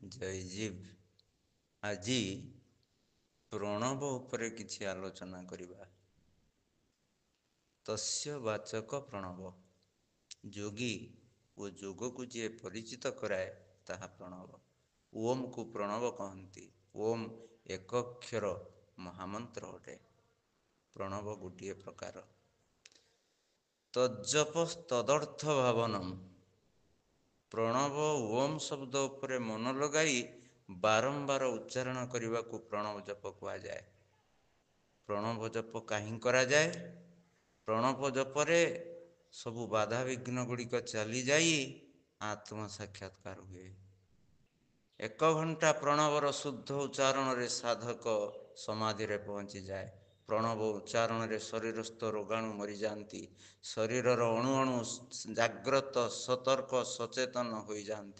ଜୟ ଜୀବ। ଆଜି ପ୍ରଣବ ଉପରେ କିଛି ଆଲୋଚନା କରିବା। ତସ୍ୟ ବାଚକ ପ୍ରଣବ। ଯୋଗୀ ଓ ଯୋଗକୁ ଯିଏ ପରିଚିତ କରାଏ ତାହା ପ୍ରଣବ। ଓମ୍କୁ ପ୍ରଣବ କହନ୍ତି। ଓମ୍ ଏକକ୍ଷର ମହାମନ୍ତ୍ର ଅଟେ। ପ୍ରଣବ ଗୋଟିଏ ପ୍ରକାର। ତଜ୍ଜପ ତଦର୍ଥ ଭାବନମ୍। ପ୍ରଣବ ଓମ୍ ଶବ୍ଦ ଉପରେ ମନ ଲଗାଇ ବାରମ୍ବାର ଉଚ୍ଚାରଣ କରିବାକୁ ପ୍ରଣବ ଜପ କୁହାଯାଏ। ପ୍ରଣବ ଜପ କାହିଁ କରାଯାଏ? ପ୍ରଣବ ଜପରେ ସବୁ ବାଧାବିଘ୍ନ ଗୁଡ଼ିକ ଚାଲିଯାଇ ଆତ୍ମ ସାକ୍ଷାତକାର ହୁଏ। 1 ଘଣ୍ଟା ପ୍ରଣବର ଶୁଦ୍ଧ ଉଚ୍ଚାରଣରେ ସାଧକ ସମାଧିରେ ପହଞ୍ଚିଯାଏ। ପ୍ରଣବ ଉଚ୍ଚାରଣରେ ଶରୀରସ୍ଥ ରୋଗାଣୁ ମରିଯାଆନ୍ତି। ଶରୀରର ଅଣୁ ଅଣୁ ଜାଗ୍ରତ, ସତର୍କ, ସଚେତନ ହୋଇଯାଆନ୍ତି।